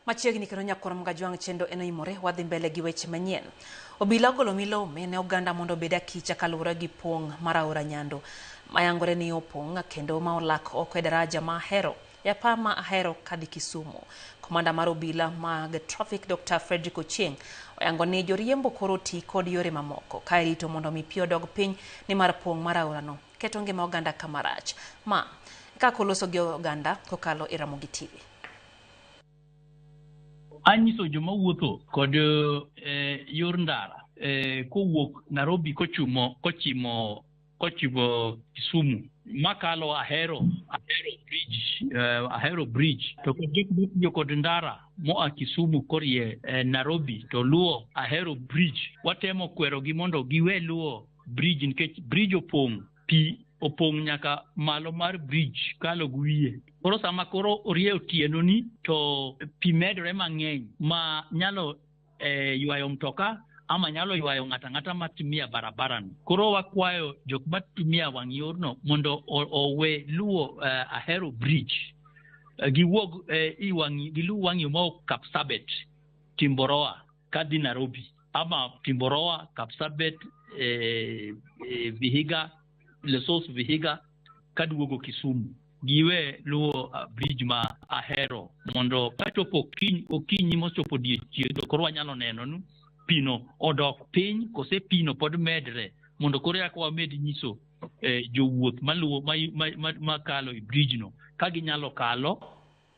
Machiegni kendo nyakwar Mgajwang' chendo en oimore, wadhi mbele gi weche manyien. Obila ogolo milome ne oganda mondo obed akicha kaluwore gi pong' mar aora Nyando mayangore ni opong' kendo ma olak oko e daraja ma Ahero e apar ma Ahero kadhi Kisumu. Komanda mar obila mag traffic Dr. Frederick Ochieng oyango ni joriembo koro ti kod yore mamoko ka irito mondo mi pi odog piny nimar pong' mar aorano keto ngima oganda kama rach. Ma kaka oloso gi oganda kokalo e Ramogi TV. Anyiso joma wuotho kod yor ndara kowuok Nairobi kochumo kochimo kochimo Kisumu makalo Ahero Ahero Bridge, Ahero Bridge, to kod jok matiyo kod ndara moa Kisumu korie Nairobi to luwo Ahero Bridge, watemo kwerogi mondo giwe luwo bridge nikech bridge opong', pi opong' nyaka malo mar bridge kalo gi wiye. Koro sama koro orie otieno ni to pi medore mang'eny ma nyalo ywayo mtoka ama nyalo ywayo ng'ato ang'ata matumia barabara no. Koro wakwayo jok matumia wang' yorno mondo owe luwo Ahero Bridge, giwuog i wang' giluw wang' yo mawuok Kapsabet Timboroa kadhi Nairobi ama Timboroa Kapsabet, Vihiga, Lesos Vihiga kaduogo Kisumu. Giwe luwo bridge ma Ahero mondo kachopo okinyi, okinyi mochopo odiechieng' to koro wanyalo neno ni pino odok piny kose pino pod medre mondo koro eka wamed nyiso jowuoth maluwo makalo e bridge no ka ginyalo kalo.